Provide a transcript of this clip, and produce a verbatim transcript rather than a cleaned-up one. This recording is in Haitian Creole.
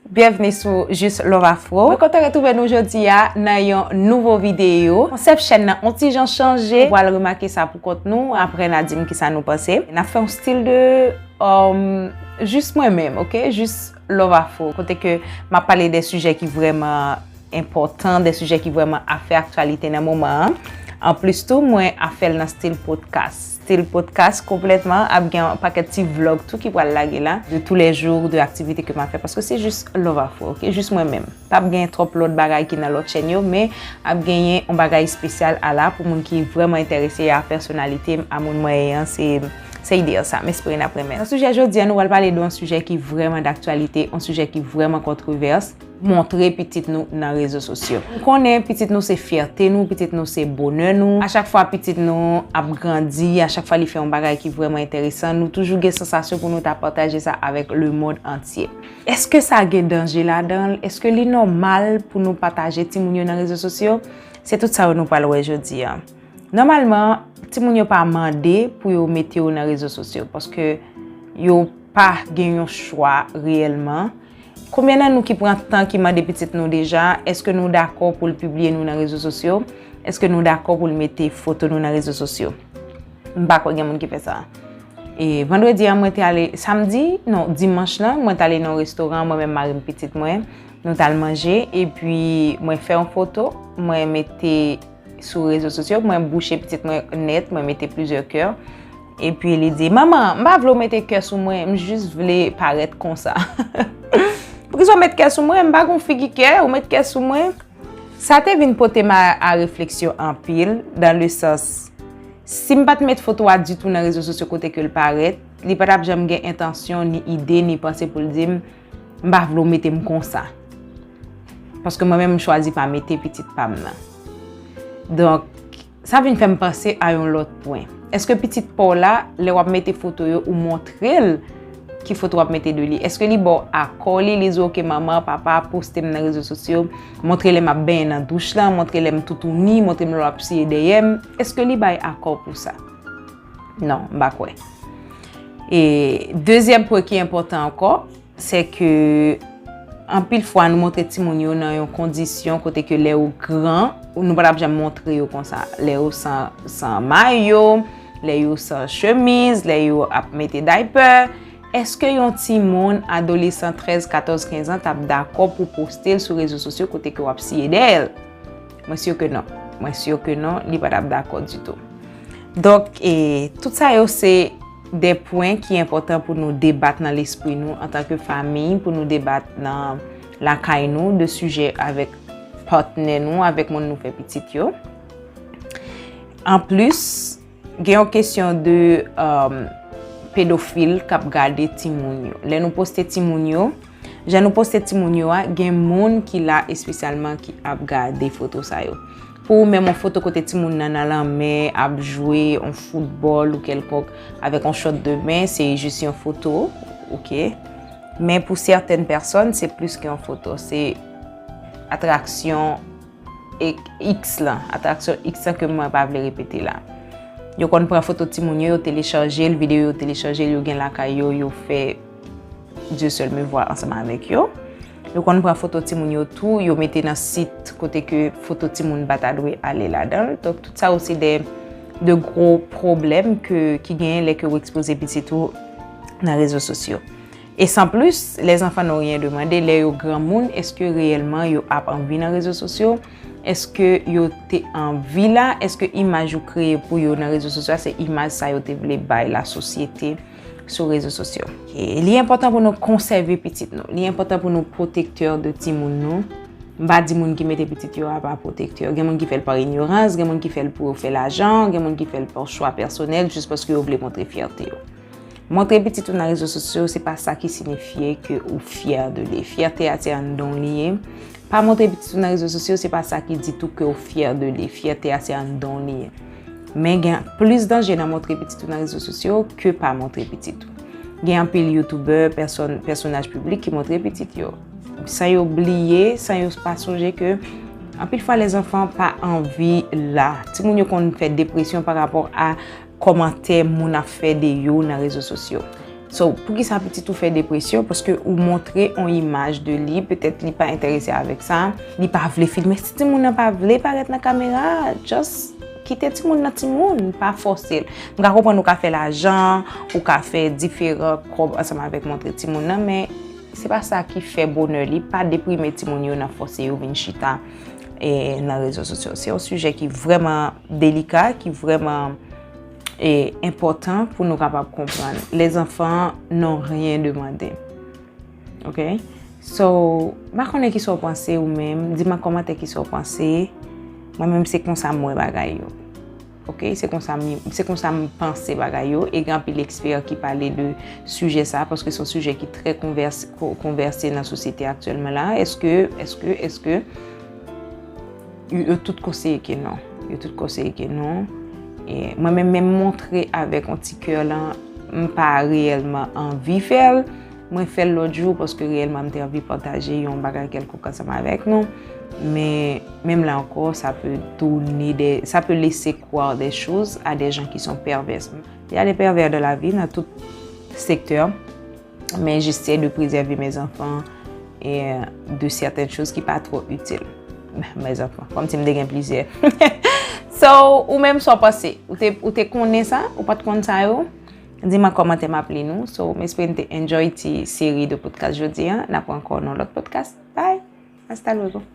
Byenvni sou Jus Love Afro. Mwen kontan retwouve nou jodi a nan yon nouvo videyo. Konsèp chèn nan on ti jan chanje. Ou pral remake sa pou kont nou, apre n a di m kisa nou panse. N ap fè yon stil de, um, jis mwen menm, oke? Jis Love Afro. Kote ke m ap pale de sijè ki vrèman enpòtan, de sijè ki vrèman ap fè aktyalite nan moman an. Anplis tou, mwen ap fè l nan stil podcast. Stil podcast konplètman, ap gen yon pakèt ti vlog tou ki pral lage la, de tous les jours, de aktivite ke m ap fè, paske se jis Love Afro, oke? Jis mwen menm. P ap gen twòp lòt bagay ki nan lòt chèn yo, men ap genyen yon bagay espesyal a la pou moun ki vrèman enterese a pèsonalite m, a moun mwen ye an, se, se ide sa. M espere n ap renmen. Nan sijè jodi a, nou pral pale de yon sijè ki vrèman daktyalite, yon sijè ki vrèman kontwovès. Montre pitit nou nan rezo sosyo. M konnen pitit nou se fyète nou, pitit nou se bonè nou. A chak fwa pitit nou ap grandi, a chak fwa li fè yon bagay ki vrèman enteresan, nou toujou gen sansasyon pou nou ta pataje sa avèk lemonn antye. Èske sa gen danje ladan l? Èske li nòmal pou nou pataje timoun yo nan rezo sosyo? Se tout sa yo nou pral wè jodi a. Nòmalman, timoun yo pa mande pou yo mete yo nan rezo sosyo, paske yo pa gen yon chwa reyèlman. Konbyen nan nou ki pran tan ki mande pitit nou deja, èske nou dakò pou l pibliye nou nan rezo sosyo? Èske nou dakò pou l mete foto nou nan rezo sosyo? M pa kwè gen moun ki fè sa. E vandredi an, mwen te ale, samdi, non, dimanch lan, mwen t ale nan yon restoran, mwen menm, mari m, pitit mwen, nou t al manje, epi mwen fè yon foto, mwen mete sou rezo sosyo, mwen bouche pitit mwen nèt, mwen mete plizyè kè. Epi li di, "Manman, m pa vle w mete kè sou mwen, m jis vle parèt konsa." Poukisa w met kè sou mwen? M pa gon figi kè, ou met kè sou mwen? Sa te vin pote m a, a refleksyon anpil, dans le sens, si m pa t met foto a ditou nan rezo sosyo kote ke l parèt, li pa t ap janm gen entansyon, ni ide, ni panse pou l di m, "M pa vle w mete m konsa." Paske mwen menm, m chwazi pa mete pitit pa m nan. Donk, sa vin fè m panse a yon lòt pwen. Èske pitit pa w la, lè w ap mete foto yo, ou montre l ki foto w ap mete de li? Èske li ba w akò li, li di w, "Oke, manman, papa, poste m nan rezo sosyo, montre lè m ap benyen nan douch lan, montre lè m toutouni, montre m lè w ap siye dèyè m"? Èske li bay akò pou sa? Non, m pa kwè. E dezyèm pwen ki enpòtan ankò, se ke anpil fwa nou montre timoun yo nan yon kondisyon kote ke lè yo gran, nou pa t ap janm montre yo konsa. Lè yo san, san mayo, lè yo san chemiz, lè yo ap mete daypè, èske yon timoun adolesan trèz, katòz, kenz an t ap dakò pou poste l sou rezo sosyo kote ke w ap siye dèyè l? Mwen si ke non. Mwen si ke non, li pa t ap dakò ditou. Donk, e, tout sa yo se de pwen ki enpòtan pou nou debat nan lespri nou antanke fanmi, pou nou debat nan lakay nou de sijè avèk patnè nou, avèk moun nou fè pitit yo. Anplis, gen yon kesyon de, um, pedofil k ap gade timoun yo. Lè nou poste timoun yo, jan nou poste timoun yo a, gen moun ki la espesyalman ki ap gade foto sa yo. Pou ou menm, yon foto kote timoun nan nan lanmè, ap jwe yon foutbòl ou kèlkonk avèk yon chòt de men, se jis yon foto, oke. Men pou sètèn pèsòn, se plis ke yon foto, se atraksyon e X lan, atraksyon X lan ke mwen pa vle repete la. Yo konn pran foto timoun yo, yo telechaje l, videyo yo telechaje l, yo gen lakay yo, yo fè Dieu seul me voit ansanm avèk yo. Yo konn pran foto timoun yo tou, yo mete nan sit kote ke foto timoun pa ta dwe ale ladan l. Donk, tout sa yo se de, de gwo pwoblèm ke, ki genyen lè ke w ekspoze pitit ou nan rezo sosyo. E san plis, les enfants n'ont rien demandé, lè yo granmoun, èske reyèlman yo ap anvi nan rezo sosyo? Èske yo te anvi la? Èske imaj ou kreye pou yo nan rezo sosyo a, se imaj sa yo te vle bay lasosyete sou rezo sosyo? E li enpòtan pou nou konsève pitit nou. Li enpòtan pou nou pwotektè de timoun nou. M pa di moun ki mete pitit yo a pa pwotektè. Gen moun ki fè l pa inyorans, gen moun ki fè l pou yo fè lajan, gen moun ki fè l pa chwa pèsonèl, jis paske yo vle montre fyète yo. Montre pitit ou nan rezo sosyo, se pa sa ki sinifye ke ou fyè de li. Fyète a se anndan w li ye. Pa montre pitit ou nan rezo sosyo, se pa sa ki di tou ke ou fyè de li. Fyète a se anndan w li ye. Men gen plis danje nan montre pitit ou nan rezo sosyo ke pa montre pitit ou. Gen anpil youtubè, pèsòn, pèsonaj piblik ki montre pitit yo. San yo bliye, san yo pa sonje ke anpil fwa les enfants pa anvi la. Timoun yo konn fè depresyon pa rapò a kòmantè moun ap fè de yo nan rezo sosyo. So, poukisa pitit ou fè depresyon? Paske ou montre yon imaj de li, petèt li pa enterese avèk sa, li pa vle filme. Si timoun nan pa vle parèt nan kamera, just kite timoun nan timoun, pa fòse l. M ka konprann ou ka fè lajan, ou ka fè diferan kòb ansanm avèk montre timoun nan, men se pa sa ki fè bonè li. Pa deprime timoun yo nan fòse yo vin chita e nan rezo sosyo. Se yon sijè ki vrèman delika, ki vrèman e enpòtan pou nou kapab konprann. Les enfants n'ont rien demandé. Ok? So, m pa konnen kisa w panse ou menm. Di m an kòmantè kisa w panse. Mwen menm se konsa m wè bagay yo. Ok? Se konsa m, se konsa m panse bagay yo. E gen anpil ekspè ki pale de sijè sa, paske se yon sijè ki trè konvèse, ko- konvèse nan sosyete aktyèlman la. Èske, èske, èske yo tout konseye ke non. Yo tout konseye ke non. E mwen menm, menm montre avèk yon ti kè lan, m pa reyèlman anvi fè l. Mwen fè l lòt jou paske reyèlman m te anvi pataje yon bagay kèlkonk ansanm avèk nou. Men menm la ankò, sa pe tounen de, sa pe lese kwè de choz a de jan ki son pèvè. Il y a des pervers dans la vie, nan tout sektè. Men j'essaie de préserver mes enfants e de certaines choses ki pa twò itil. Mes enfants, kòmsi m te gen plizyè. So, ou menm sa w panse? Ou te, ou te konnen sa? Ou pa t konn sa yo? Di m an kòmantè, m ap li nou. So, m espere n te enjoy ti seri de podcast jodi a. N ap wè ankò nan lòt podcast. Bye! Hasta luego!